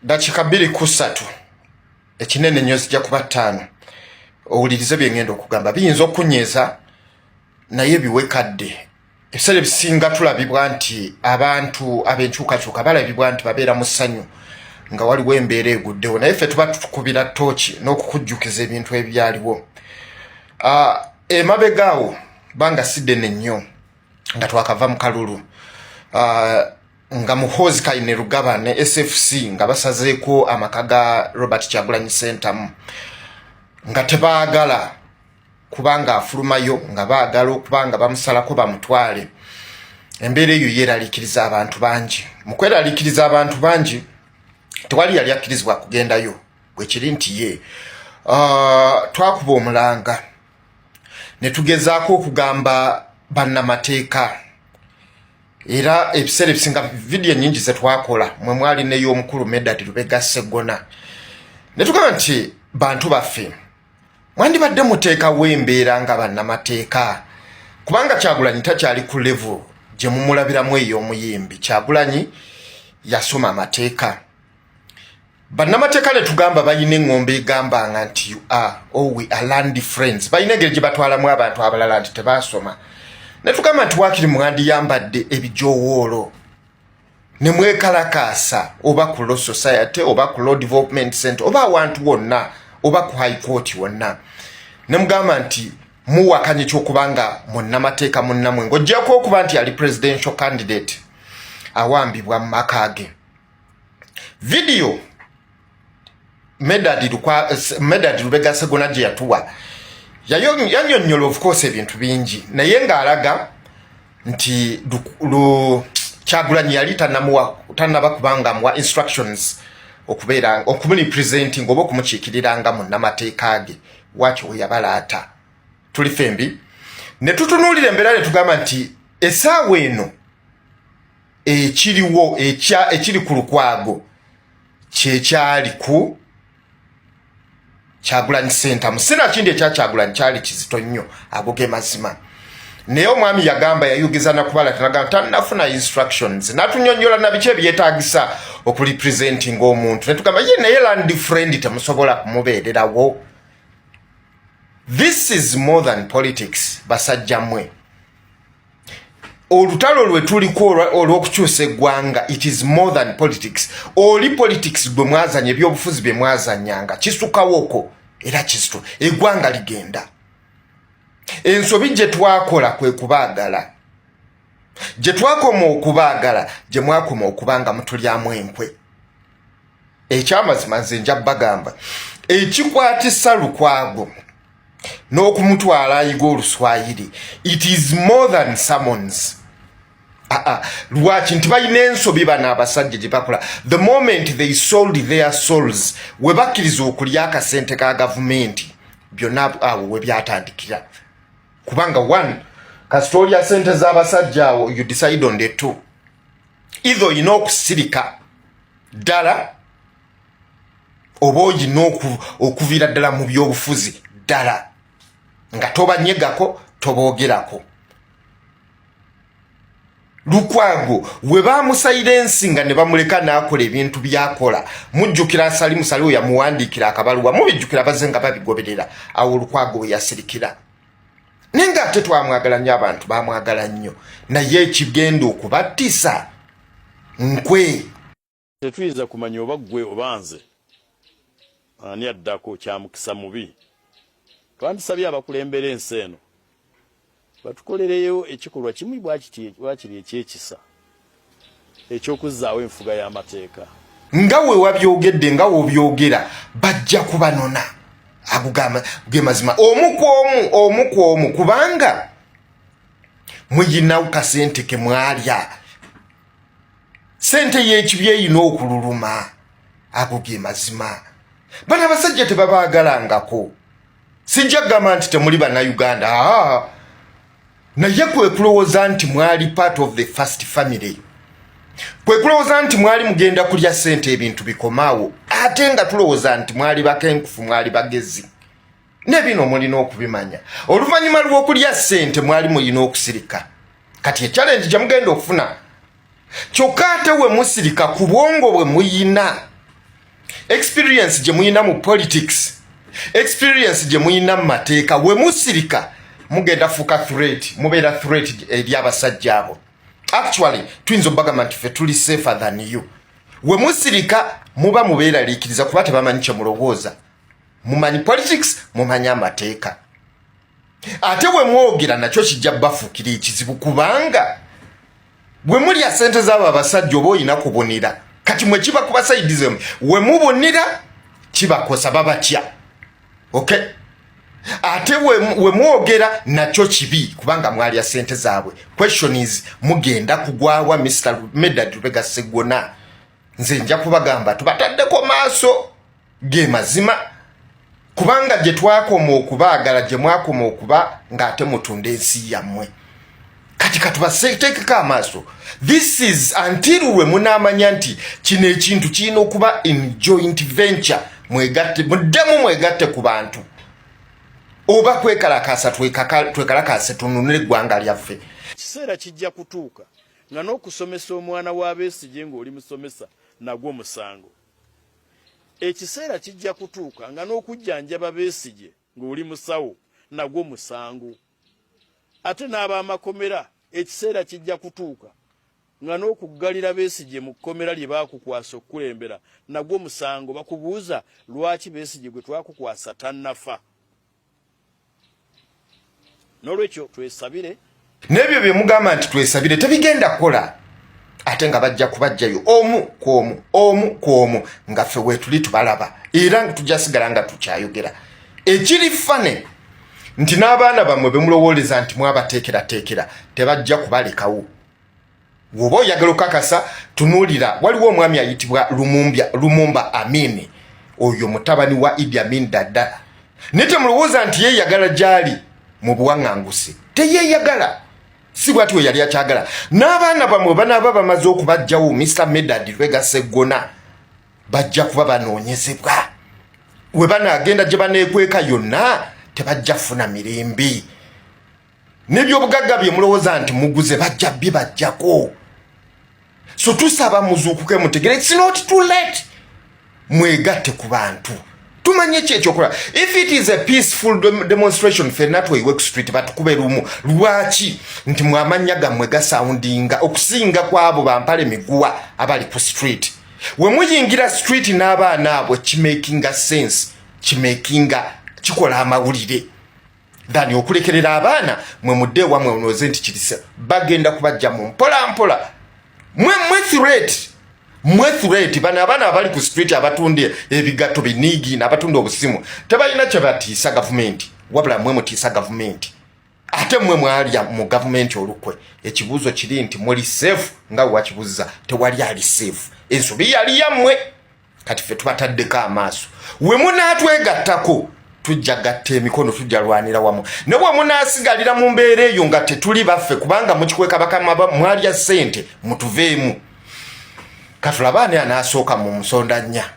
Dakiika 2 ku 3, ekinene nnyo zijja kuba 5. Owulirize bye ngenda okugamba, biyinza okunyeeza naye biwekadde. Ebiseera ebisinga tulabibwa nti abantu ab'enkyukakyuka balabibwa nti babeera mu ssanyu nga waliwo embeera eguddewo, naye ffe tuba tutukubira tooki n'okukujjukiza ebintu ebyaliwo. Emabega awo, banga si ddene nnyo, nga twakava mu kalulu, nga Muhoozi Kainerugaba ne SFC nga basazeeko amaka ga Robert Kyagulanyi Ssentamu, nga tebaagala kubanga afulumayo, nga baagala okuba nga bamusalako bamutwale. Embeera eyo yeeraliikiriza abantu bangi. Mu kweraliikiriza abantu bangi, tewali yali akkirizibwa kugendayo. Bwekiri nti ye twakuba omulanga ne tugezaako okugamba bannamateeka, era ebiseera ebisinga vidiyo nyingi zetwakola mwe mwali ney'omukulu Medard Lubega Seggona, ne tugamba nti bantu baffe, mwandibadde muteekawo embeera nga bannamateeka, kubanga Kyagulanyi takyali ku level gye mumulabiramu ey'omuyimbi. Kyagulanyi yasoma amateeka. Bannamateeka ne tugamba balina eŋŋombe egambanga nti you are or we are learned friends. Balina engeri gye batwalamu abantu abalala nti tebaasoma. Ne tugamba nti waakiri mwandiyambadde ebijowoolo ne mwekalakaasa, oba ku Law Society, oba ku Law Development Center, oba awantu wonna, oba ku High Court wonna, ne mugamba nti muwakanya ekyokuba nga munnamateeka munnamwe, ng'oggyako okuba nti yali presidential candidate, awambibwa mu maka ge. Vidiyo Medard Lubega Segona gye yatuwa yanyonnyola, of course, ebintu bingi, naye ng'alaga nti Kyagulanyi yali tannaba kubanga amuwa instructions okubeera okumurepresenting oba okumukiikiriranga munnamateeka ge. Wakyo we yabalaata tuli fembi ne tutunuulira embeera ne tugamba nti essaawa eno ekiriwo ekiri ku Lukwago kyekyali ku Kyagulanyi Sentamu. Sinakindi ekya Kyagulanyi kyali kizito nnyo, ago ge mazima. Naye omwami yagamba yayugiza nakubala tanagamba tanafuna instructions, natunyonyola nabiki ebyetagisa okurepresenting omuntu. Netugamba ye naye learned friend temusobola kumubeererawo. This is more than politics, basajja mmwe. Olutalo lwe tuliko olw'okukyusa eggwanga, it is more than politics. Oli politics gwe mwazanya, ebyobufuzi bye mwazanyanga kisukawoko era kizito. Eggwanga ligenda. Ensobi gye twakola kwe kubaagala, gye twakoma okubaagala, gye mwakoma okuba nga mutulyamu enkwe. Ekyamazima, nze nja bagamba ekikwatisa Lukwago n'okumutwala ayiga Oluswayiri, it is more than summons. Aa, lwaki nti balina ensobi bano abasajja gye bakola? The moment they sold their souls, we bakkiriza okulya akasente ka gavumenti, byonna awo we byatandikira. Kubanga one, kasita olya sente z'abasajja awo, you decide on the two: either oyina okusirika ddala, oba oyina okuviira ddala mu byobufuzi ddala nga tobanyegako, toboogerako. Lukwago we bamusayira ensi nga ne bamuleka n'akola ebintu byakola, mujjukira Salim Saleh yamuwandiikira akabaluwa, mubijjukira, baze nga babigoberera. Awo Lukwago we yasirikira, naye nga ate twamwagala nnyo, abantu bamwagala nnyo, naye ekigenda okubattisa nkwe. Tetuyinza kumanya oba ggwe oba nze ani addako. Kyamukisa mubi. Twandisabye abakulembera ensi eno batukolereyo ekikolwa kimu bwakiri ekyekisa ekyokuzzaawo enfuga y'amateeka. Nga we wabyogedde, nga wobyogera, bajja kubanona. Ago ge mazima, omu ku omu, omu ku omu, kubanga muyinawo kasente ke mwalya. Sente y'ekibi eyina okululuma. Ago ge mazima. Bano abasajja tebabaagalangako. Sijja kugamba nti temuli Bannayuganda, aa, naye kwe kulowooza nti mwali part of the first family, kwe kulowooza nti mwali mugenda kulya sente, ebintu bikomaawo, ate nga tulowooza nti mwali bakenkufu, mwali bagezi. Ne bino mulina okubimanya, oluvannyuma lw'okulya sente mwali mulina okusirika. Kati echallenge gye mugenda okufuna, kyokka ate we musirika ku bwongo bwe muyina. Experience gye muyina mu politics, experience gye muyina mu mateeka, we musirika mugenda fuuka threat, mubeera threat eri abasajja abo. Actually tuyinza obagamba nti ffe tuli safer than you. We musirika muba mubeeraliikiriza, kuba tebamanyi kye mulowooza. Mumanyi politics, mumanyi amateeka. Ate bwe mwogera nakyo kijja bafuukira ekizibu, kubanga bwe mulya sente z'abo abasajja oba oyina kubunira. Kati mwe kiba kuba side zemu, we mubunira kibakosa, babatya. Okay, ate we mwogera nakyo kibi, kubanga mwalya sente zaabwe. Question is, mugenda kugwawa? Mr Medard Lubega Seggona, nze nja kubagamba tubataddeko maaso ge mazima, kubanga gye twakoma okubaagala, gye mwakoma okuba ng'ate mutunda ensi yammwe. Kati katubateekeko amaaso. This is until lwe munaamanya nti kino ekintu kirina okuba in joint venture. Mwegatte, muddemu mwegatte ku bantu, oba kwekalakasa, twekalakase tununule eggwanga lyaffe. Kiseera kijja kutuuka nga n'okusomesa omwana wa Besigye ng'oli musomesa nagwo musango. Ekiseera kijja kutuuka nga n'okujjanjaba Besigye ng'oli musawo nagwo musango. Ate n'ab'amakomera, ekiseera kijja kutuuka nga n'okuggalira Besigye mu kkomera lye baakukwasa okukulembera nagwo musango. Bakubuuza lwaki Besigye gwe twakukwasa tannafa. N'olwekyo twesabire. N'ebyo bye mugamba nti twesabire tebigenda kukola, ate nga bajja kubajjayo omu ku omu, omu ku omu, nga ffe weetuli tubalaba, era nga tujja sigala nga tukyayogera. Ekiri funny nti n'abaana bammwe bemulowooleza nti mwabateekerateekera tebajja kubalekawo. Bw'oba oyagala okakasa, tunuulira, waliwo omwami ayitibwa Lumumba Amini, oyo mutabani wa Idi Amin Dada. Naye temulowooza nti yeeyagala gy'ali mu buwaŋŋanguse, teyeeyagala, si bwati we yali akyagala. N'abaana bammwe banaaba bamaze okubajjawo, Mr Medard Lubega Seggona, bajja kuba banoonyezebwa. We banaagenda gye baneekweka yonna, tebajja kufuna mirembe. N'ebyobugagga bye mulowooza nti muguze bajja bibajjako. So tusaba muzuukuke, mutegere it's not too late, mwegatte ku bantu, tumanye ki ekyokola. If it is a peaceful demonstration, fenna tweyiwe ku street, batukube lumu. Lwaki nti mwamannya gammwe gasoundinga okusinga ku abo bampale miguwa abali ku street? We muyingira street n'abaana abo, kimakinga sense, kimakinga kikola amawulire than okulekerera abaana. Mwe mudde ewammwe, onooze nti kirisa bagenda kubajja mu mpola mpola. Mwe threat, mwe threat. Bano abaana abali ku street abatunda ebigatto biniigi n'abatunda obusimu tebalina kye batiisa gavumenti, wabula mwe mutiisa gavumenti, ate mwe mwalya mu gavumenti olukwe. Ekibuuzo kiri nti muli safe? Nga wewakibuuza, tewali ali safe. Ensobi yali yammwe, kati ffe tubataddeko amaaso. We munaatwegattako, tujja gatta emikono, tujja lwanira wamu. Ne bwe munaasigalira mu mbeera eyo nga tetuli baffe, kubanga mukikweka bakama, mwalya ssente, mutuveemu. Katulabe ani anaasooka mu nsonda nnya.